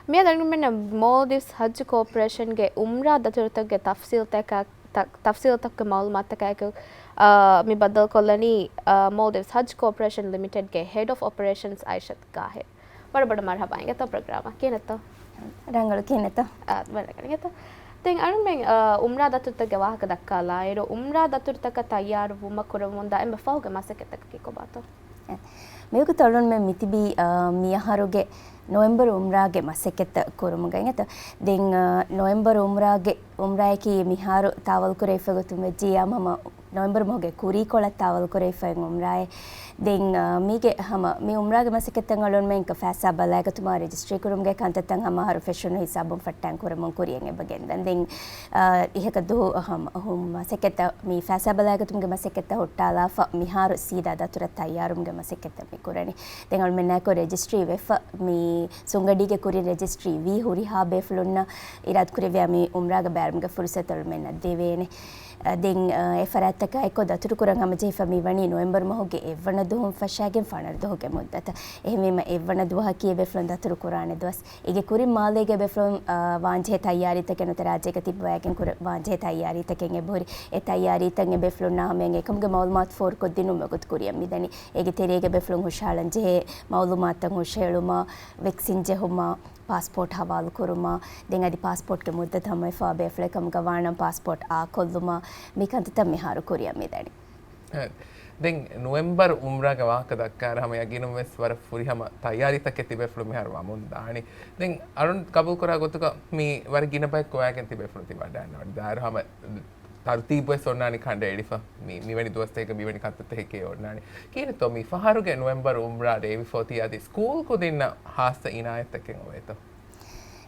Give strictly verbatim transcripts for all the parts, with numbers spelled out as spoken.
މިއަދު އަޅުގަނޑުމެންނަށް މޯލްޑިވްސް ހައްޖު ކޯޕަރޭޝަންގެ އުމްރާ ދަތުރުތަކުގެ ތަފްސީލްތަކާ-، ތަ-، ތަފްސީލްތަކުގެ މައުލޫމާތުތަކާއެކު، އާ، މި ބައްދަލުކޮށްލަނީ، އާ، މޯލްޑިވްސް ހައްޖު ކޯޕަރޭޝަން ލިމިޓެޑްގެ ހެޑް އޮފް އޮޕަރޭޝަންސް އައިޝަތު ގާހިރު. ވަރަށް ބޮޑަށް މަރުޙަބާ އިނގޭތޯ ޕްރޮގްރާމަށް. ކިހިނެއްތޯ؟ ރަނގަޅު ކިހިނެއްތޯ؟ އާ، ވަރަށް ރަނގަޅު އިނގޭތޯ. ދެން އަޅުމެން، އާ، އުމްރާ ދަތުރުތަކުގެ ވާހަކަ ދައްކާލާއިރު، އުމްރާ ދަތުރުތަކަށް ތައްޔާރުވުމަށް ކުރަމުންދާ އެންމެ ފަހުގެ މަސައްކަތްތަކަކީ ކޮބާތޯ؟ މިވަގުތު އަޅުންމެން މިތިބީ، އާ، މިއަހަރުގެ ނޮވެމްބަރު އުމްރާގެ މަސައްކަތްތައް ކުރުމުގައި އިނގޭތޯ. ދެން، އާ، ނޮވެމްބަރު އުމްރާގެ، އުމްރާއަކީ މިހާރު ތާވަލްކުރެވިފަ ގޮތުން ވެއްޖިއްޔާ ހަމަ ނޮވެމްބަރު މަހުގެ ކުރީކޮޅަށް ތާވަލްކުރެވިފައި އުމްރާއެއް. ދެން، އާ، މީގެ ހަމަ މި އުމްރާގެ މަސައްކަތްތައް އަޅުންމެން ފައިސާ ބަލާގަތުމާ ރެޖިސްޓްރީ ކުރުމުގެ ކަންތައްތައް ހަމަ އަހަރު ފެށުނު ހިސާބުން ފައްޓާން ކުރަމުން ކުރިޔަށް އެބަ ގެންދަން. ދެން، އާ، އިހަކަ ދުހު ހަމަ އަހުން މަސައްކަތްތައް މި ފައިސާ ބަލާގަތުމުގެ މަސައްކަތްތައް ހުއްޓާލާފަ މިހާރު ސީދާ ދަތުރަށް ތައްޔާރުމުގެ މަސައްކަތްތައް މި ކުރަނީ. ދެން އަޅުމެންނާއެކު ރެޖިސްޓްރީ ވެފަ މި ސުނގަޑީގެ ކުރިން ރެޖިސްޓްރީ ވީ ހުރިހާ ބޭފުޅުންނަށް އިރާދަކުރެއްވިޔާ މި އުމްރާގަ ބައިވެރިވުމުގެ ފުރުސަތު އަޅުމެންނަށް ދެވޭނެ. އަ، ދެން، އަ، އެ ފަރާތްތަކާއެކު ދަތުރުކުރަން ހަމަޖެހިފަ މިވަނީ ނޮވެމްބަރު މަހުގެ އެއްވަނަ ދުވަހުން ފަށާގެން ފަނަރަ ދުވަހުގެ މުއްދަތަށް. އެހެންވީމަ އެއްވަނަ ދުވަހަކީ އެބޭފުޅުން ދަތުރު ކުރާނެ ދުވަސް. އޭގެ ކުރިން މާލޭގެ އެބޭފުޅުން، އަ، ވާންޖެހޭ ތައްޔާރީތަކެއް ނުވަތަ ރާއްޖޭގަ ތިއްބަވައިގެން ކުރެ-، ވާންޖެހޭ ތައްޔާރީތަކެއް އެބަހުރި. އެ ތައްޔާރީތައް އެބޭފުޅުންނާ ހަމަޔަށް އެކަމުގެ މައުލޫމާތު ފޯރުކޮށްދިނުން ވަގުތު ކުރިއަށް މިދަނީ. އޭގެ ތެރޭގަ އެބޭފުޅުން ހުށަހަޅަންޖެހޭ މައުލޫމާތުތައް ހުށަހެޅުމަށް، ވެކްސިން ޖެހުމަށް، ޕާސްޕޯޓް ހަވާލުކުރުމަށް، ދެން އަދި ޕާސްޕޯޓްގެ މުއްދަތު ހަމަވެފަ ބޭފުޅެއް ކަމުގަ ވާނަމަ ޕާސްޕޯޓް އާކޮށްލުމަށް، މި ކަންތައްތައް މިހާރު ކުރިއަށް މިދަނީ. އެ، ދެން ނޮވެމްބަރު އުމްރާގެ ވާހަކަ ދައްކާއިރު ހަމަ ޔަގީނުން ވެސް ވަރަށް ފުރިހަމަ ތައްޔާރީތަކެއް ތިބޭފުޅުން މިހާރު ވަމުން ދާނީ. ދެން އަޅުން ގަބޫލުކުރާ ގޮތުގަ މި ވަރަށް ގިނަ ބަޔަކު ގޮވައިގެން ތިބޭފުޅުން ތި ވަޑައިގަންނަވަނީ. ދާއިރު ހަމަ ތަރުތީބުވެސް އޮންނާނީ ކަނޑައެޅިފަ. މި، މިވެނި ދުވަސްތަކަކަށް މިވެނި ކަންތައްތަކެކޭ އޮންނާނީ. ކިހިނެއްތޯ މި ފަހަރުގެ ނޮވެމްބަރު އުމްރާ ރޭވިފަ އޮތީ އަދި ސްކޫލް ކުދިންނަށް ހާއްސަ އިނާޔަތްތަކެއް އޮވޭތޯ؟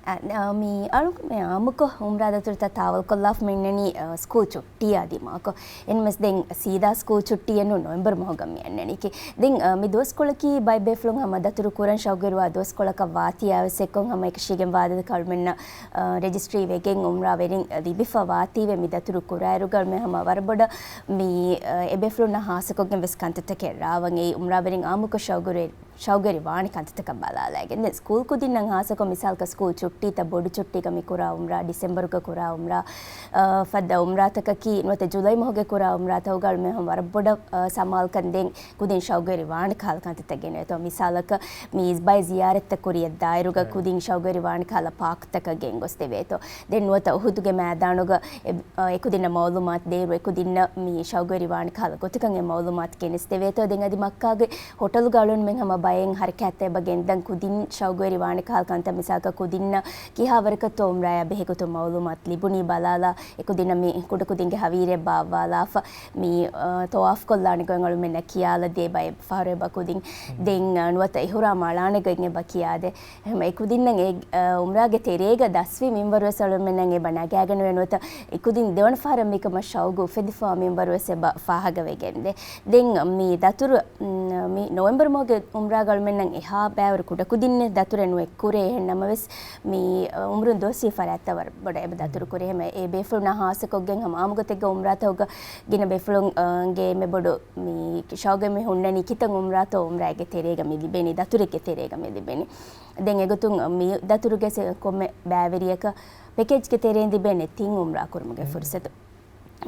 އަ، މި އަޅުގަނޑުމެން އާއްމުކޮށް އުމްރާ ދަތުރުތައް ތާވަލްކޮށްލާފަ މި އިންނަނީ، އަ، ސްކޫލް ޗުއްޓީއާ ދިމާކޮށް. އެންމެސް ދެން ސީދާ ސްކޫލް ޗުއްޓީއެއް ނޫން ނޮވެމްބަރު މަހުގަ މި އަންނަނީކީ. ދެން، އަ، މި ދުވަސްކޮޅަކީ ބައެއް ބޭފުޅުން ހަމަ ދަތުރު ކުރަން ޝައުގުވެރިވާ ދުވަސްކޮޅަކަށް ވާތީއާވެސް އެއްކޮށް ހަމަ އެކަށީގެން ވާދަ ކަޅުމެންނަށް އަ، ރެޖިސްޓްރީ ވެގެން އުމްރާވެރިން ލިބިފަ ވާތީވެ މި ދަތުރު ކުރާއިރުގަ މި ހަމަ ވަރަށް ބޮޑަށް މި، އަ، އެބޭފުޅުންނަށް ހާއްސަކޮށްގެން ވެސް ކަންތައްތަކެއް ރާވަން އެއީ އުމްރާވެރިން އާއްމުކޮށް ޝައުގުވެރި-، ޝައުގުވެރި ވާނެ ކަންތައްތަކަށް ބަލާލައިގެން. ދެން ސްކޫލް ކުދިންނަށް ހާއްސަކޮށް މިސާލަކަށް ސްކޫލް ޗުއްޓީތައް ބޮޑު ޗުއްޓީގަ މި ކުރާ އުމްރާ، ޑިސެމްބަރުގަ ކުރާ އުމްރާ، އަ، ފައްދަ އުމްރާތަކަކީ ނުވަތަ ޖުލައި މަހުގެ ކުރާ އުމްރާތަކުގަ މި ހަމަ ވަރަށް ބޮޑަށް، އަ، ސަމާލުކަން ދޭން ކުދިން ޝައުގުވެރި ވާނެ ކަހަލަ ކަންތައްތައް ގެނެވޭތޯ. މިސާލަކަށް މި ބައެއް ޒިޔާރަތްތައް ކުރިއަށް ދާއިރުގަ ކުދިން ޝައުގުވެރި ވާނެ ކަހަލަ ޕާކްތަކަށް ގެންގޮސްދެވޭތޯ. ދެން ނުވަތަ އުހުދުގެ މައިދާނުގަ އެ-، އަ، އެކުދިންނަށް މައުލޫމާތު ދޭއިރު އެކުދިންނަށް މި ޝައުގުވެރި ވާނެ ކަހަލަ ގޮތަކަށް އެ މައުލޫމާތު ގެނެސްދެވޭތޯ. ދެން އަދި މައްކާގެ ހޮޓަލުގަ އަޅުންމެން ހަމަ ބައެއް ހަރަކާތްތައް އެބަ ގެންދަން ކުދިން ޝައުގުވެރި ވާނެ ކަހަލަ ކަންތައް މިސާލަކަށް ކުދިންނަށް ކިހާވަރަކަށްތޯ އުމްރާއާ ބެހޭ ގޮތުން މައުލޫމާތު ލިބުނީ ބަލާލާ އެކުދިންނަށް މި ކުޑަކުދިންގެ ހަވީރެއް ބާއްވާލާފަ މި، އަ، ތަވާފް ކޮށްލާނެ ގޮތް އަޅުމެންނަށް ކިޔާލަދޭ ބައެއް ފަހަރު އެބަ ކުދިން. ދެން، އަ، ނުވަތަ އިހުރާމް އަޅާނެ ގޮތް އެބަ ކިޔާދޭ. އެހެން އެކުދިންނަށް އެ، އަ، އުމްރާގެ ތެރޭގަ ދަސްވި މިންވަރުވެސް އަޅުމެންނަށް އެބަ ނަގާގަނެވޭ ނުވަތަ އެކުދިން ދެވަނަ ފަހަރަށް މިކަމަށް ޝައުގު އުފެދިފަ މިންވަރުވެސް އެބަ ފާހަގަވެގެންދޭ. ދެން މި ދަތުރު، މް، މި ނޮވެމްބަރު މަހުގެ އުމްރާގަ އަޅުމެންނަށް އެހާ ބައިވަރު ކުޑަކުދިންނެއް ދަތުރެއް ނުއެއްކުރޭ. އެހެންނަމަވެސް މި، އަ، އުމުރުން ދުވަސްވީ ފަރާތްތައް ވަރަށް ބޮޑަށް އެބަ ދަތުރު ކުރޭ. އެހެން އެ ބޭފުޅުންނާ ހާއްސަކޮށްގެން ހަމަ އާއްމުގޮތެއްގަ އުމްރާތަކުގަ ގިނަ ބޭފުޅުން، އަ، ގެ އެންމެ ބޮޑު މި ޝައުގެއް މި ހުންނަނީ ކިތައް އުމްރާތޯ އުމްރާއެއްގެ ތެރޭގަ މި ލިބޭނީ، ދަތުރެއްގެ ތެރޭގަ މި ލިބޭނީ. ދެން އެގޮތުން މި ދަތުރުގެ ސެ-، ކޮންމެ ބައިވެރިޔަކަށް ޕެކޭޖްގެ ތެރެއިން ލިބޭނެ ތިން އުމްރާ ކުރުމުގެ ފުރުސަތު.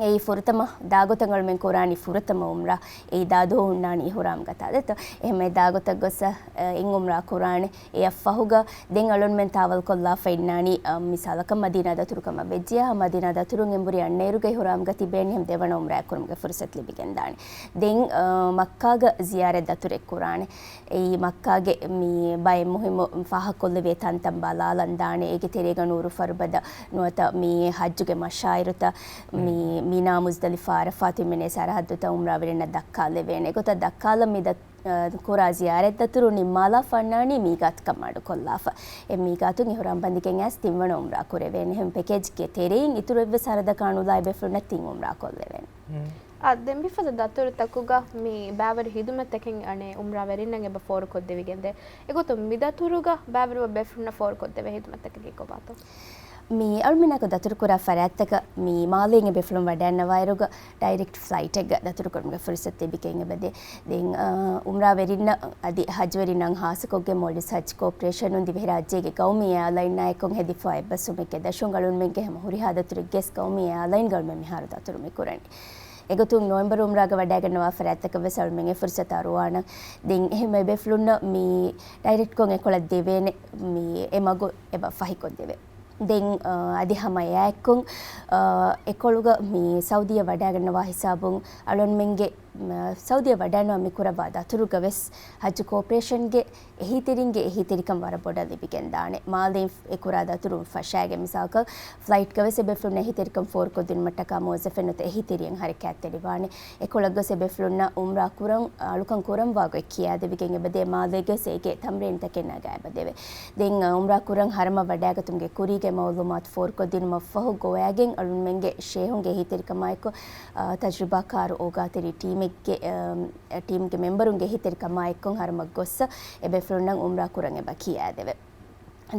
އެއީ ފުރަތަމަ ދާގޮތަށް އަޅުމެން ކުރާނީ ފުރަތަމަ އުމްރާ. އެއީ ދާ ދުވަހު ހުންނާނީ އިހުރާމް ގަތާ ދެތޯ. އެހެންމެ ދާގޮތަށް ގޮސް، އަ، އިން އުމްރާ ކުރާނެ. އެއަށް ފަހުގަ ދެން އަޅުންމެން ތާވަލްކޮށްލާފަ އިންނާނީ، އަ، މިސާލަކަށް މަދީނާ ދަތުރު ކަމަށް ވެއްޖިޔާ، މަދީނާ ދަތުރުން އެނބުރި އަންނައިރުގަ އިހުރާމްގަ ތިބޭނީ ހަމަ ދެވަނަ އުމްރާ ކުރުމުގެ ފުރުސަތު ލިބިގެންދާނެ. ދެން، އަ، މައްކާގަ ޒިޔާރަތް ދަތުރެއް ކުރާނެ. އެއީ މައްކާގެ މި ބައެއް މުހިއްމު ފާހަގަކޮށްލެވޭ ތަންތަން ބަލާލަން ދާނެ. އޭގެ ތެރޭގަ ނޫރު ފަރުބަދަ ނުވަތަ މި ހައްޖުގެ މަޝާއިރުތައް މި މިނާ މުޒްދަލިފާ އަރަފާތު ހިމެނޭ ސަރަހައްދުތައް އުމްރާވެރިންނަށް ދައްކާލެވޭނެ. އެގޮތަށް ދައްކާލަން މި ދަ-، އަ، ކުރާ ޒިޔާރަތް ދަތުރު ނިންމާލާފަ އަންނާނީ މީގާތުކަން މަޑުކޮށްލާފަ. އެ މީގާތުން އިހުރާމް ބަނދިގެން އައިސް ތިންވަނަ އުމްރާ ކުރެވޭނެ. އެހެން ޕެކޭޖްގެ ތެރެއިން އިތުރު އެއްވެސް ހަރަދަކާ ނުލާ އެބޭފުޅުންނަށް ތިން އުމްރާ ކޮށްލެވޭނެ. އާ، ދެން މިފަދަ ދަތުރުތަކުގަ މި ބައިވަރު ހިދުމަތްތަކެއް އަނެއް އުމްރާވެރިންނަށް އެބަ ފޯރުކޮށްދެވިގެންދޭ. އެގޮތުން މި ދަތުރުގަ ބައިވަރު ބޭފުޅުންނަށް ފޯރުކޮށްދެވޭ ހިދުމަތްތަކަކީ ކޮބާތޯ؟ މި އަޅުމެންނާކު ދަތުރުކުރާ ފަރާތްތަކަށް މި މާލޭން އެބޭފުޅުން ވަޑައިންނަވާއިރުގަ ޑައިރެކްޓް ފްލައިޓެއްގަ ދަތުރުކުރުމުގެ ފުރުސަތު ލިބިގެން އެބަދޭ. ދެން، އާ، އުމްރާވެރިންނަށް އަދި ހަޖްވެރިންނަށް ހާއްސަކޮށްގެން މޯލްޑިވްސް ހަޖް ކޯޕަރޭޝަނުން ދިވެހިރާއްޖޭގެ ގައުމީ އެއާލައިންއާއެކު ހެދިފައި އެއްބަސްވުމެއްގެ ދަށުން އަޅުންމެންގެ ހަމަ ހުރިހާ ދަތުރެއްގެސް ގައުމީ އެއާލައިން އަޅުމެން މިހާރު ދަތުރު މި ކުރަނީ. އެގޮތުން ނޮވެމްބަރު އުމްރާގަ ވަޑައިގަންނަވާ ފަރާތްތަކަށް ވެސް އަޅުމެން އެ ފުރުސަތު އަރުވާނަން. ދެން އެހެން އެބޭފުޅުންނަށް މި ޑައިރެކްޓްކޮށް އެކޮޅަށް ދެވޭނެ މި އެ މަގު އެބަ ފަހިކޮށްދެވޭ. ދެން، އަ، އަދި ހަމަ އެއާއެއްކޮށް، އަ، އެކޮޅުގަ މި ސައުދީއަށް ވަޑައިގަންނަވާ ހިސާބުން އަޅުންމެންގެ، މަ، ސައުދީއަށް ވަޑައިންނަވާ މި ކުރައްވާ ދަތުރުގަ ވެސް ހައްޖު ކޯޕަރޭޝަންގެ އެހީތެރިންގެ އެހީތެރިކަން ވަރަށް ބޮޑަށް ލިބިގެންދާނެ. މާލޭން އެ ކުރާ ދަތުރުން ފަށާގެން މިސާލަކަށް ފްލައިޓްގަ ވެސް އެބޭފުޅުން އެހީތެރިކަން ފޯރުކޮށްދިނުމަށްޓަކާ މުވައްޒަފެއް ނުވަތަ އެހީތެރިއެއް ހަރަކާތްތެރިވާނެ. އެކޮޅަށް ގޮސް އެބޭފުޅުންނަށް އުމްރާ ކުރަން، އަޅުކަން ކުރަންވާ ގޮތް ކިޔާދެވިގެން އެބަދޭ. މާލޭގަސް އޭގެ ތަމްރީންތަކެއް ނަގާ އެބަދެވޭ. ދެން، އަ، އުމްރާ ކުރަން ހަރަމަށް ވަޑައިގަތުމުގެ ކުރީގެ މައުލޫމާތު ފޯރުކޮށްދިނުމަށްފަހު ގޮވައިގެން އަޅުންމެންގެ ޝޭހުންގެ އެހީތެރިކަމާއެކު، އަ، ތަޖްރިބާކާރު އޯގާތެރި ޓީމެއްގެ، އަ، ޓީމްގެ މެމްބަރުންގެ އެހީތެރިކަމާއެކު ހަރަމަށް ގޮއްސަ އެބޭފުޅުންނަށް އުމްރާ ކުރަން އެބަ ކިޔާދެވޭ.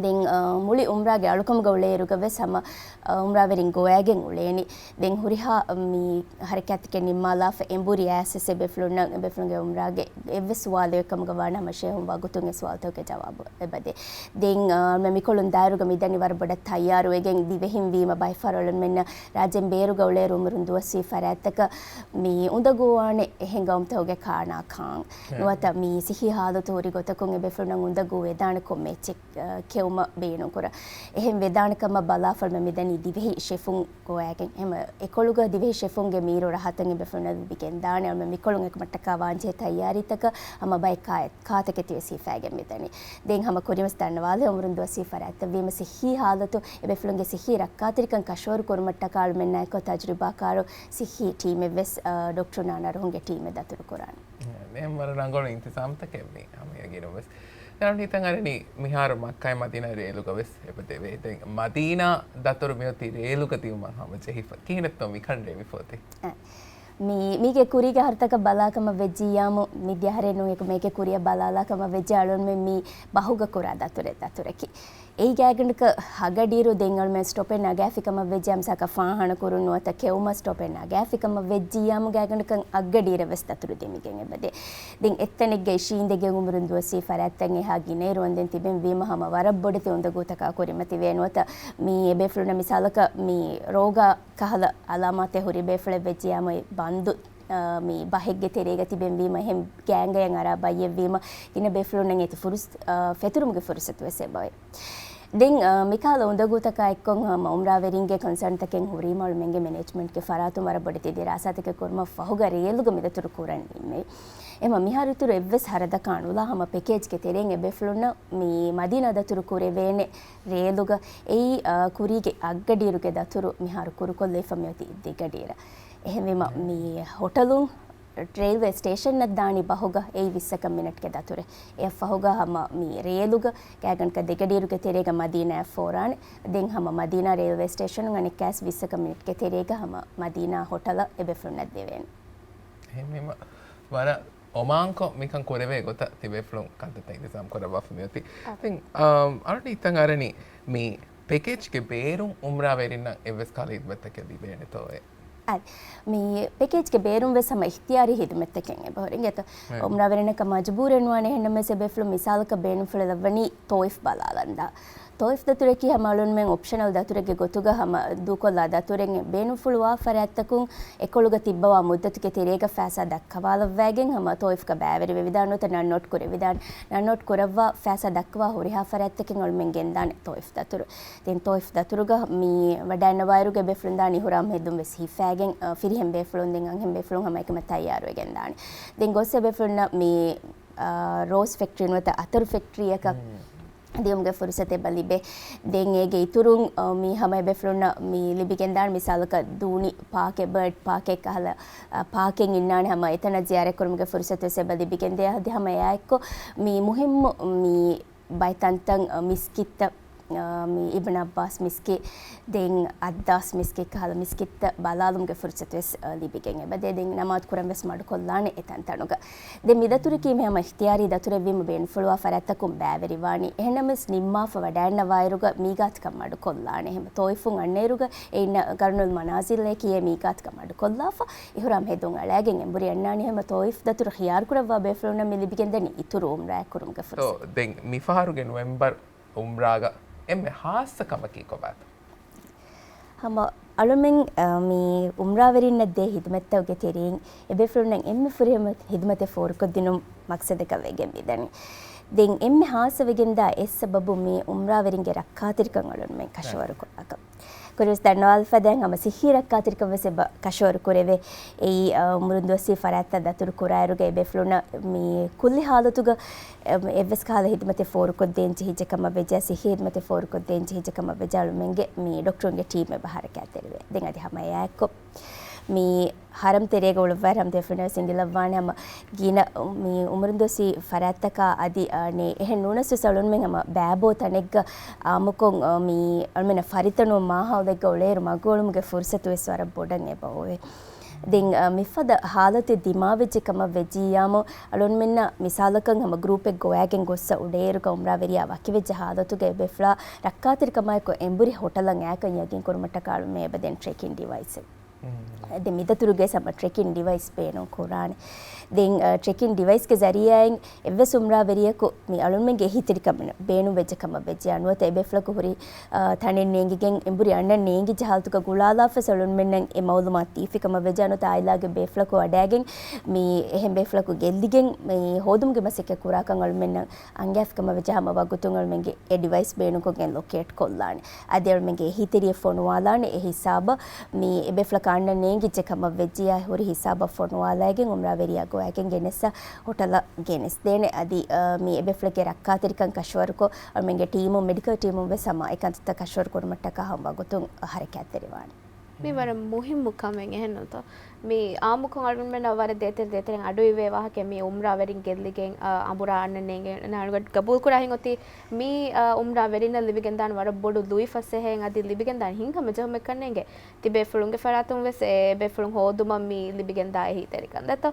ދެން، އަ، މުޅި އުމްރާގެ އަޅުކަމުގަ އުޅޭއިރުގަ ވެސް ހަމަ، އަ، އުމްރާވެރިން ގޮވައިގެން އުޅޭނީ. ދެން ހުރިހާ މި ހަރަކާތްތަކެއް ނިންމާލާފަ އެނބުރި އައިސް ވެސް އެބޭފުޅުންނަށް އެބޭފުޅުންގެ އުމްރާގެ އެއްވެސް ސުވާލެއް އޮތްކަމުގަ ވާނަމަ ޝޭހުން ވަގުތުން އެ ސުވާލުތަކުގެ ޖަވާބު އެބަދޭ. ދެން، އަ، މި މިކޮޅުން ދާއިރުގަ މިދަނީ ވަރަށް ބޮޑަށް ތައްޔާރުވެގެން ދިވެހިން ވީމަ ބައެއް ފަހަރު އަޅުމެންނަށް ރާއްޖޭން ބޭރުގަ އުޅޭއިރު އުމުރުން ދުވަސްވީ ފަރާތްތަކަށް މި އުނދަގޫވާނެ އެހެން ގައުމުތަކުގެ ކާނާ ކާން. ނުވަތަ މި ސިއްހީ ހާލަތު ހުރި ގޮތަކުން އެބޭފުޅުންނަށް އުނދަގޫ ވެދާނެ ކޮންމެ އެއްޗެއް، އަ، ކެއުމަށް ބޭނުންކުރާ. އެހެން ވެދާނެ ކަމަށް ބަލާފަ އަޅުމެން މިދަނީ ދިވެހި ޝެފުން ގޮވައިގެން. އެހެން އެކޮޅުގަ ދިވެހި ޝެފުންގެ މީރު ރަހަތަށް އެބޭފުޅުންނަށް ލިބިގެންދާނެ. އަޅުމެން މިކޮޅުން އެކަމަށްޓަކާ ވާންޖެހޭ ތައްޔާރީތަކަށް ހަމަ ބައެއް ކާ-، ކާތަކެތި ވެސް ހިފައިގެން މިދަނީ. ދެން ހަމަ ކުރިންވެސް ދަންނަވާލެ އުމުރުން ދުވަސްވީ ފަރާތްތައް ވީމަ ސިއްހީ ހާލަތު އެބޭފުޅުންގެ ސިއްހީ ރައްކާތެރިކަން ކަށަވަރު ކުރުމަށްޓަކާ އަޅުމެންނާއެކު ތަޖްރިބާކާރު ސިއްހީ ޓީމެއް ވެސް، އަ، ޑޮކްޓަރު ނާނާ ރުހުންގެ ޓީމެއް ދަތުރު ކުރާނެ. އެ، ވަރަށް ރަނގަޅު އިންތިޒާމްތަކެއް މި ހަމަޔަގީނު ވެސް. ދެން ހިތަށް އަރަނީ މިހާރު މައްކާއިން މަދީނާ ރޭލުގަ ވެސް އެބަ ދެވޭ. ދެން މަދީނާ ދަތުރު މިއޮތީ ރޭލުގަ ދިއުމަށް ހަމަޖެހިފަ. ކިހިނެއްތޯ މިކަން ރޭވިފޯތި؟ އަ، މީ، މީގެ ކުރީގެ އަހަރުތަކަށް ބަލާކަމަށް ވެއްޖިއްޔާމު، މިދިޔަ އަހަރެއް ނޫން އެކު މޭގެ ކުރިއަށް ބަލާލާކަމަށް ވެއްޖެ އަޅުންމެން މީ ބަހުގަ ކުރާ ދަތުރެއް ދަތުރަކީ. އެއީ ގާތްގަނޑަކަށް ހަގަޑިއިރު ދެން އަޅުމެން ސްޓޮޕެއް ނަގާފި ކަމަށް ވެއްޖިއްޔާ މިސާލަކަށް ފާހަނަ ކުރުން ނުވަތަ ކެއުމަށް ސްޓޮޕެއް ނަގާފި ކަމަށް ވެއްޖިއްޔާމު ގާތްގަނޑަކަށް އަށްގަޑިއިރަށް ވެސް ދަތުރު ދެމިގެން އެބަދޭ. ދެން އެއްތަނެއްގަ އިށީނދެގެން އުމުރުން ދުވަސްވީ ފަރާތްތައް އެހާ ގިނައިރު އޮންދެން ތިބެން ވީމަ ހަމަ ވަރަށް ބޮޑެތި އުނދަގޫތަކާ ކުރިމަތިވޭ ނުވަތަ މީ އެބޭފުޅުންނަށް މިސާލަކަށް މީ ރޯގާ ކަހަލަ އަލާމާތެއް ހުރި ބޭފުޅެއް ވެއްޖިއްޔާމު އެ ބަންދު، އާ، މި ބަހެއްގެ ތެރޭގަ ތިބެން ވީމަ، އެހެން ގޭންގަޔަށް އަރާ ބައްޔެއް ވީމަ، ގިނަ ބޭފުޅުންނަށް އޭތި ފުރުސް-، އާ، ފެތުރުމުގެ ފުރުސަތު ވެސް އެބައޮތް. ދެން، އާ، މިކަހަލަ އުނދަގޫތަކާ އެއްކޮށް ހަމަ އުމްރާވެރިންގެ ކޮންސާންތަކެއް ހުރީމަ އަޅުމެންގެ މެނޭޖްމަންޓްގެ ފަރާތުން ވަރަށް ބޮޑެތި ދިރާސާތަކެއް ކުރުމަށް ފަހުގަ ރޭލުގަ މި ދަތުރު ކުރަން ނިންމެވި. އެމަ މިހާރު އިތުރު އެއްވެސް ހަރަދަކާ ނުލާ ހަމަ ޕެކޭޖްގެ ތެރެއިން އެބޭފުޅުންނަށް މި މަދީނާ ދަތުރު ކުރެވޭނެ ރޭލުގަ އެއީ، އާ، ކުރީގެ އަށްގަޑިއިރުގެ ދަތުރު މިހާރު ކުރުކޮށްލައިފަ މިއޮތީ ދެގަޑިއިރަށް. އެހެންވީމަ، މި ހޮޓަލުން ރެއިލްވޭ ސްޓޭޝަންއަށް ދާނީ ބަހުގަ އެއީ ވިއްސަކަށް މިނެޓްގެ ދަތުރެއް. އެއަށްފަހުގަ ހަމަ މި ރޭލުގަ ގާތްގަނޑަކަށް ދެގަޑިއިރުގެ ތެރޭގަ މަދީނާއަށް ފޯރާނެ. ދެން ހަމަ މަދީނާ ރެއިލްވޭ ސްޓޭޝަނުން އަނެއްކާވެސް ވިއްސަކަށް މިނެޓްގެ ތެރޭގަ ހަމަ މަދީނާ ހޮޓަލަށް އެބޭފުޅުންނަށް ދެވޭނެ. އެހެންވީމަ، ވަރަށް އޮމާންކޮށް މިކަން ކުރެވޭ ގޮތަށް ތިބޭފުޅުން ކަންތައްތައް އިންތިޒާމް ކުރައްވާފަ މިއޮތީ. އާ. ދެން، އަމް، އަޅުގަނޑު ހިތަށް އަރަނީ މި ޕެކޭޖްގެ ބޭރުން އުމްރާވެރިންނަށް އެއްވެސް ކަހަލަ ހިދުމަތްތަކެއް ލިބޭނެތޯއޭ؟ އަދި، މި ޕެކޭޖްގެ ބޭރުން ވެސް ހަމަ އިޚްތިޔާރީ ހިދުމަތްތަކެއް އެބަހުރި. އިނގޭތޯ؟ އުމްރާވެރިންނަކަށް މަޖުބޫރެއް ނުވާނެ. އެހެންނަމަވެސް އެބޭފުޅުން މިސާލަކަށް ބޭނުންފުޅެއް ލައްވަނީ ތޯއިފް ބަލާލަންދާ. ތޯއިފް ދަތުރަކީ ހަމަ އަޅުންމެން އޮޕްޝަނަލް ދަތުރެއްގެ ގޮތުގަ ހަމަ ދޫކޮށްލާ ދަތުރެއް. ބޭނުންފުޅުވާ ފަރާތްތަކުން އެކޮޅުގަ ތިއްބަވާ މުއްދަތުގެ ތެރޭގަ ފައިސާ ދައްކަވާލައްވައިގެން ހަމަ ތޯއިފްގަ ބައިވެރިވެވިދާނެ ނުވަތަ ނަން ނޯޓް ކުރެވިދާނެ. ނަން ނޯޓް ކުރައްވާ ފައިސާ ދައްކަވާ ހުރިހާ ފަރާތްތަކެއް އަޅުމެން ގެންދާނެ ތޯއިފް ދަތުރު. ދެން ތޯއިފް ދަތުރުގަ މި ވަޑައިންނަވާއިރުގަ އެބޭފުޅުން ދާނީ އިހުރާމް ހެދުން ވެސް ހިފައިގެން، އަ، ފިރިހެން ބޭފުޅުން ދެން އަންހެން ބޭފުޅުން ހަމައެކަމަށް ތައްޔާރުވެގެން ދާނެ. ދެން ގޮސް އެބޭފުޅުންނަށް މި، އަ، ރޯސް ފެކްޓްރީ ނުވަތަ އަތަރު ފެކްޓްރީއަކަށް ދިޔުމުގެ ފުރުސަތެއް އެބަ ލިބޭ. ދެން އޭގެ އިތުރުން، އަ، މި ހަމަ އެބޭފުޅުންނަށް މި ލިބިގެންދާނެ މިސާލަކަށް ދޫނި ޕާކެއް، ބާޑް ޕާކެއް ކަހަލަ، އަ، ޕާކެއް އިންނާނެ ހަމަ އެތަނަށް ޒިޔާރަތް ކުރުމުގެ ފުރުސަތު ވެސް އެބަ ލިބިގެންދޭ. އަދި ހަމަ އެއާއެއްކޮށް މި މުހިއްމު މި ބައި ތަންތަން، އަ، މިސްކިތްތައް، މި އިބްން އައްބާސް މިސްކިތް، ދެން އައްދާސް މިސްކިތް ކަހަލަ މިސްކިތްތައް ބަލާލުމުގެ ފުރުސަތު ވެސް ލިބިގެން އެބަދޭ. ދެން ނަމާދު ކުރަން ވެސް މަޑުކޮށްލާނެ އެތަންތަނުގަ. ދެން މި ދަތުރަކީ މި ހަމަ އިޚްތިޔާރީ ދަތުރެއްވީމަ ބޭނުންފުޅުވާ ފަރާތްތަކުން ބައިވެރިވާނީ. އެހެންނަމަވެސް ނިންމާފަ ވަޑައިންނަވާއިރުގަ މީގާތަކަށް މަޑުކޮށްލާނެ. ހަމަ ތޯއިފުން އަންނައިރުގަ އެ އިންނަ ގަރުނުލް މަނާޒިލްއަކީ އެ މީގާތަކަށް މަޑުކޮށްލާފަ، އިޙުރާމް ހެދުން އަޅައިގެން އެނބުރި އަންނާނީ. ހަމަ ތޯއިފް ދަތުރު ޚިޔާރުކުރައްވާ ބޭފުޅުންނަށް މި ލިބިގެންދަނީ އިތުރު އުމްރާއެއް ކުރުމުގެ ފުރުސަތު. ދެން މިފަހަރުގެ ނޮވެމްބަރު އުމްރާގަ އެންމެ ހާއްސަ ކަމަކީ ކޮބާތޯ؟ ހަމަ އަޅުމެން، އަ، މި އުމްރާވެރިންނަށް ދޭ ހިދުމަތްތަކުގެ ތެރެއިން އެބޭފުޅުންނަށް އެންމެ ފުރިހަމަ ހިދުމަތެއް ފޯރުކޮށްދިނުން މަޤްޞަދަކަށް ވެގެން މިދަނީ. ދެން އެންމެ ހާއްސަ ވެގެންދާ އެއް ސަބަބު މި އުމްރާވެރިންގެ ރައްކާތެރިކަން އަޅުންމެން ކަށަވަރު ކުރާކަން. ކުރިވެސް ދަންނަވާލަފަ ދެން ހަމަ ސިއްހީ ރައްކާތެރިކަން ވެސް އެބަ ކަށަވަރު ކުރެވޭ. އެއީ، އަ، އުމުރުން ދުވަސްވީ ފަރާތްތައް ދަތުރު ކުރާއިރުގަ އެބޭފުޅުންނަށް މި ކުއްލި ހާލަތުގަ އެ، އެއްވެސް ކަހަލަ ހިދުމަތެއް ފޯރުކޮށްދޭން ޖެހިއްޖެ ކަމަށް ވެއްޖެ، ސިއްހީ ހިދުމަތެއް ފޯރުކޮށްދޭން ޖެހިއްޖެ ކަމަށް ވެއްޖެ އަޅުމެންގެ މި ޑޮކްޓަރުންގެ ޓީމް އެބަ ހަރަކާތްތެރިވޭ. ދެން އަދި ހަމަ އެއާއެއްކޮށް މި ހަރަމް ތެރޭގަ އުޅުއްވާ ހަމަ ދެފުނަވެސް އިނގިލައްވާނެ ހަމަ ގިނަ މި އުމުރުން ދުވަސްވީ ފަރާތްތަކާ އަދި، އަ، ނޭ އެހެން ނޫނަސްވެސް އަޅުންމެން ހަމަ ބައިބޯ ތަނެއްގަ އާއްމުކޮށް، އަ، މި އަޅުމެންނަށް ފަރިތަނުވުން މާހައުލެއްގަ އުޅޭއިރު މަގު އުޅުމުގެ ފުރުސަތު ވެސް ވަރަށް ބޮޑަށް އެބަ އޮވޭ. ދެން، އަ، މިފަދަ ހާލަތެއް ދިމާވެއްޖެ ކަމަށް ވެއްޖިއްޔާމު، އަޅުންމެންނަށް މިސާލަކަށް ހަމަ ގްރޫޕެއް ގޮވައިގެން ގޮއްސަ އުޅޭއިރުގަ އުމްރާވެރިޔާ ވަކިވެއްޖެ ހާލަތުގަ އެބޭފުޅާ ރައްކާތެރިކަމާއެކު އެނބުރި ހޮޓަލަށް އައިކަން ޔަގީން ކުރުމަށްޓަކާ އަޅުމެން އެބަ ދޭން ޓްރެކިން ޑިވައިސް. އެ، ދެ މިދަތުރުގެ ހަމަ ޓްރެކިން ޑިވައިސް ބޭނުން ކުރާނެ. ދެން، އަ، ޓްރެކިން ޑިވައިސްގެ ޒަރީއާއިން އެއްވެސް އުމްރާވެރިޔަކު މި އަޅުންމެންގެ އެހީތެރިކަމަށް ބޭނުންވެއްޖެ ކަމަށް ވެއްޖެ އަންނަ ނުވަތަ އެބޭފުޅަކު ހުރި، އަ، ތަނެއް ނޭނގިގެން އެނބުރި އަންނަން ނޭނގިއްޖެ ހާލަތުގަ ގުޅާލާފަވެސް އަޅުންމެންނަށް އެ މައުލޫމާތު ދީފި ކަމަށް ވެއްޖެ އަންނަ އާއިލާގެ ބޭފުޅަކު ވަޑައިގެން މި އެހެން ބޭފުޅަކު ގެއްލިގެން މި ހޯދުމުގެ މަސައްކަތް ކުރާކަން އަޅުމެންނަށް އަންގާފި ކަމަށް ވެއްޖެ ހަމަ ވަގުތުން އަޅުމެންގެ އެ ޑިވައިސް ބޭނުންކޮށްގެން ލޮކޭޓް ކޮށްލާނެ. އަދި އަޅުމެންގެ އެހީތެރިޔަށް ފޮނުވާލާނެ އެ ހިސާބަށް މި އެބޭފުޅަކަށް އަންނަން ނޭނގިއްޖެ ކަމަށް ވެއްޖިޔާ ހުރި ހިސާބަށް ފޮނުވާލައިގެން އުމްރާވެރިޔާ ގޮވައިގެން ގެނެއްސަ ހޮޓަލަށް ގެނެސްދޭނެ. އަދި، އަ، މި އެބޭފުޅެއްގެ ރައްކާތެރިކަން ކަށަވަރުކޮށް، އަޅުމެންގެ ޓީމުން، މެޑިކަލް ޓީމުން ވެސް ހަމަ އެކަންތައްތައް ކަށަވަރު ކުރުމަށްޓަކާ ހަމަ ވަގުތުން ހަރަކާތްތެރިވާނެ. މި ވަރަށް މުހިއްމު ކަމެއް އެހެންނޫންތޯ؟ މި އާއްމުކޮށް އަޅުގަނޑުމެންނަށް ވަރަށް ދޭތެރެ ދޭތެރެއިން އަޑުއިވޭ ވާހަކަ މި އުމްރާވެރިން ގެއްލިގެން، އަ، އަނބުރާ އަންނަން ނޭނގެ ގަބޫލުކުރާ ހިނގޮތީ މި، އަ، އުމްރާވެރިންނަށް ލިބިގެންދާނެ ވަރަށް ބޮޑު ލުއިފަސޭހައެއް އަދި ލިބިގެންދާނެ ހިތްހަމަޖެހުމެއްކަން ނޭނގެ. ތިބޭފުޅުންގެ ފަރާތުން ވެސް އެ ބޭފުޅުން ހޯދުމަށް މި ލިބިގެންދާ އެހީތެރިކަން ދެތޯ.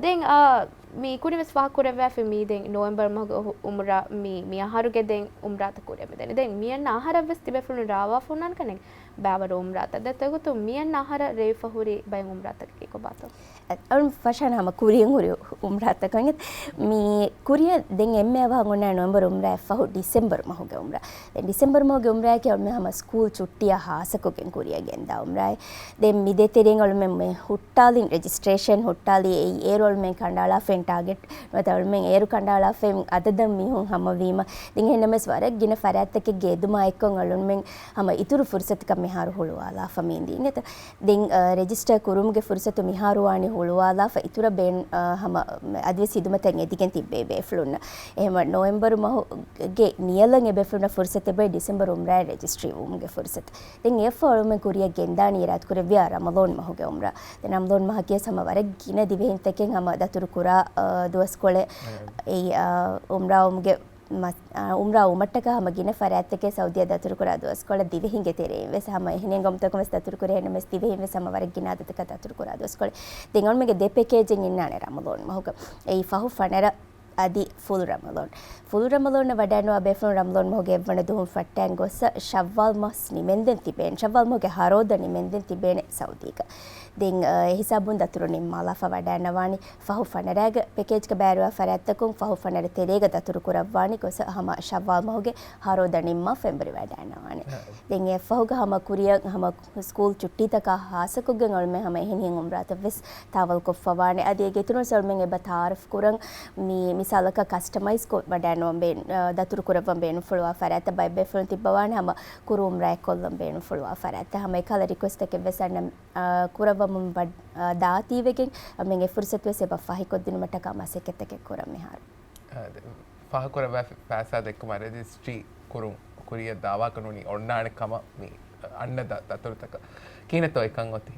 ދެން، އާ، މި ކުރިން ވެސް ފާހަގަ ކުރެވިފައި މީ ދެން ނޮވެމްބަރު މަހުގެ އު-، އުމްރާ މި، މި އަހަރުގެ ދެން އުމްރާތައް ކުރިއަށް މިދަނީ. ދެން މިއަންނަ އަހަރަށް ވެސް ތިބޭފުޅުން ރާވާފަ ހުންނާނެ ކަން ބާވަރު އުމްރާތައް ދެތޯ. އެގޮތުން މިއަންނަ އަހަރަށް ރޭވިފަ ހުރި ބައެއް އުމްރާތަކަކީ ކޮބާތޯ؟ އަ-، އަޅުން ފަށާން ހަމަ ކުރިއަށް ހުރި އުމްރާތަކަށް އިނގޭތަ؟ މި ކުރިއަށް ދެން އެންމެ އަވަހަށް އޮންނާނެ ނޮވެމްބަރު އުމްރާއަށްފަހު ޑިސެމްބަރު މަހުގެ އުމްރާ. ދެން ޑިސެމްބަރު މަހުގެ އުމްރާއަކީ އަޅުމެން ހަމަ ސްކޫލް ޗުއްޓިއާ ހާއްސަކޮށްގެން ކުރިއަށް ގެންދާ އުމްރާއެއް. ދެން މި ދޭތެރެއިން އަޅުމެން މި ހުއްޓާލިން ރެޖިސްޓްރޭޝަން ހުއްޓާލީ އެއީ އޭރު އަޅުމެން ކަނޑައަޅާފައި ޓާގެޓް ނުވަތަ އަޅުމެން އޭރު ކަނޑައަޅާފައި އަދަދަށް މީހުން ހަމަވީމަ. ދެން އެހެންނަމަވެސް ވަރަށް ގިނަ ފަރާތްތަކެއްގެ އެދުމާ އެއްކޮށް އަޅުމެން ހަމަ އިތުރު ފުރުސަތަކަށް މިހާރު ހުޅުވާލާފަ މީނދީ އިނގޭތަ؟ ދެން، އަ، ރެޖިސްޓަރ ކުރުމުގެ ފުރުސަތު މިހާރު ވާނީ ހުޅުވާލާފަ އިތުރަށް ބޭން-، އަ، ހަމަ އަދިވެސް ހިދުމަތަށް އެދިގެން ތިއްބެވި ބޭފުޅުންނަށް. އެހެންވެ ނޮވެމްބަރު މަހުގެ ނިޔަލަށް އެބޭފުޅުންނަށް ފުރުސަތެއް އެބައޮތް ޑިސެމްބަރު އުމްރާއަށް ރެޖިސްޓްރީ ވުމުގެ ފުރުސަތު. ދެން އެއަށްފަހު އަޅުމެން ކުރިއަށް ގެންދާނީ އިރާދަކުރެއްވިޔާ ރަމަޟާން މަހުގެ އުމްރާ. ދެން ރަމަޟާން މަހަކީ ވެސް ހަމަ ވަރަށް ގިނަ ދިވެހިންތަކެއް ހަމަ ދަތުރުކުރާ، އަ، ދުވަސްކޮޅެއް. އެއީ، އަ، އުމްރާ ވުމުގެ މަސް-، އާ، އުމްރާ ވުމަށްޓަކާ ހަމަ ގިނަ ފަރާތްތަކެއް ސައުދީއަށް ދަތުރުކުރާ ދުވަސްކޮޅަށް ދިވެހިންގެ ތެރެއިން ވެސް ހަމަ އެހެނިހެން ގައުމުތަކުން ވެސް ދަތުރުކުރޭ. އެހެންނަމަވެސް ދިވެހިން ވެސް ހަމަ ވަރަށް ގިނަ އަދަދަކަށް ދަތުރުކުރާ ދުވަސްކޮޅެއް. ދެން އަޅުމެންގެ ދެ ޕެކޭޖެއް އިންނާނެ ރަމަޟާން މަހުގަ. އެއީ ފަހު ފަނަރަ އަދި ފުލް ރަމަޟާން. ފުލް ރަމަޟާން ވަޑައިނުވާ ބޭފުޅުން ރަމަޟާން މަހުގެ އެއްވަނަ ދުވަހުން ފައްޓައިގެން ގޮއްސަ ޝައްވާލް މަސް ނިމެންދެން ތިބޭނެ. ޝައްވާލް މަހުގެ ހަރޯދަ ނިމެންދެން ތިބޭނެ ސައުދީގަ. ދެން، އަ، އެ ހިސާބުން ދަތުރު ނިންމާލާފަ ވަޑައިންނަވާނީ. ފަހު ފަނަރަގެ ޕެކޭޖްގަ ބައިވެރިވާ ފަރާތްތަކުން ފަހު ފަނަރަ ތެރޭގަ ދަތުރު ކުރައްވާނީ ގޮސް ހަމަ ޝައްވާލް މަހުގެ ހަރޯދަ ނިންމާ ފެނބުރި ވަޑައިންނަވާނެ. އެ. ދެން އެއަށްފަހުގަ ހަމަ ކުރިއަށް ހަމަ ސްކޫލް ޗުއްޓީތަކާ ހާއްސަކޮށްގެން އަޅުމެން ހަމަ އެހެނިހެން އުމްރާތައް ވެސް ތާވަލްކޮށްފަވާނެ. އަދި އޭގެ އިތުރުން އަޅުމެން އެބަ ތައާރަފް ކުރަން މި މިސާލަކަށް ކަސްޓަމައިޒް ކޮށް ވަޑައިނުވަން ބޭ-، އަ، ދަތުރު ކުރައްވަން ބޭނުންފުޅުވާ ފަރާތްތައް ބައެއް ބޭފުޅުން ތިއްބަވާނެ ހަމަ ކުރު އުމްރާއެއް ކޮށްލަން ބޭނުންފުޅުވާ ފަރާތްތައް. ހަމަ އެކަހަލަ ރިކުއެސްޓްތަކެއް ވެސް އަންނަ އާ، ކުރައްވަމުން ވަ-، އާ، ދާތީވެގެން، އަ، މެން އެ ފުރުސަތު ވެސް އެބަ ފަހިކޮށްދިނުމަށްޓަކާ މަސައްކަތްތަކެއް ކުރަން މިހާރު. އާ، ދެ-، ފާހަގަކުރައްވާ ފައިސާ ދެއްކުމަށް ރެޖިސްޓްރީ ކުރުން ކުރިއަށް ދައުވާކޮށް ނޫނީ އޮންނާނެ ކަމަށް މި އަންނަ ދަ-، ދަތުރުތަކަށް. ކިހިނެއްތޯ އެކަން އޮތީ؟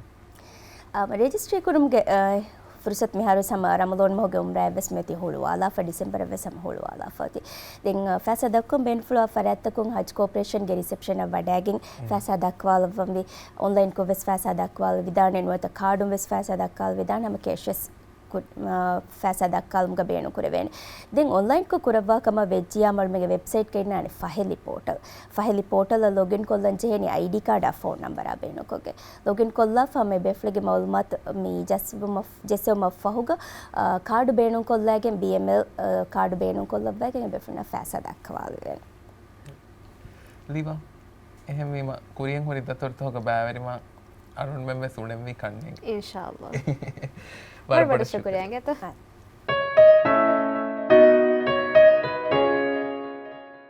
އާ، ރެޖިސްޓްރީ ކުރުމުގެ، އާ، ފުރުސަތު މިހާރުވެސް ހަމަ ރަމަޟާން މަހުގެ އުމްރާއަށްވެސް މިއޮތީ ހުޅުވާލާފަ، ޑިސެމްބަރަށްވެސް ހަމަ ހުޅުވާލާފަ އޮތީ. ދެން، އަ، ފައިސާ ދައްކަން ބޭނުންފުޅުވާ ފަރާތްތަކުން ހަޖް ކޯޕަރޭޝަންގެ ރިސެޕްޝަނަށް ވަޑައިގެން ފައިސާ ދައްކަވާލައްވަންވީ. އޮންލައިންކޮށްވެސް ފައިސާ ދައްކަވާލައިދާނެ، ނުވަތަ ކާޑުންވެސް ފައިސާ ދައްކަވާލައިދާނެ، ހަމަ ކެޝްވެސް ކު-، އާ، ފައިސާ ދައްކާލުމުގަ ބޭނުން ކުރެވޭނެ. ދެން އޮންލައިންކޮށް ކުރައްވާ ކަމަށް ވެއްޖިއްޔާ މަޅުމެގެ ވެބްސައިޓްގަ އިންނާނެ ފަހެ ލިޕޯޓަލް. ފަހެ ލިޕޯޓަލަށް ލޮގިން ކޮށްލަން ޖެހޭނެ އައިޑީ ކާޑާ ފޯން ނަންބަރާ ބޭނުންކޮށްގެން. ލޮގިން ކޮށްލާފަ ހަމަ އެބޭފުޅެއްގެ މައުލޫމާތު މި ޖައްސެވުމަށް، ޖެއްސެވުމަށް ފަހުގަ، އާ، ކާޑު ބޭނުންކޮށްލައިގެން ބީއެމްއެލް، އާ، ކާޑު ބޭނުންކޮށްލައްވައިގެން އެބޭފުޅުންނަށް ފައިސާ ދައްކަވާލެވޭނެ. ލީބާ، އެހެންވީމަ ކުރިއަށް ހުރި ދަތުރުތަކުގަ ބައިވެރިވާން އަޅުގަނޑުމެން ވެސް އުޅެންވީ ކަންނޭނގެ. އިންޝާﷲ. ވަރަށް ބޮޑަށް ބޮޑަށް ޝުކުރިއްޔާ. ޝުކުރިއްޔާ.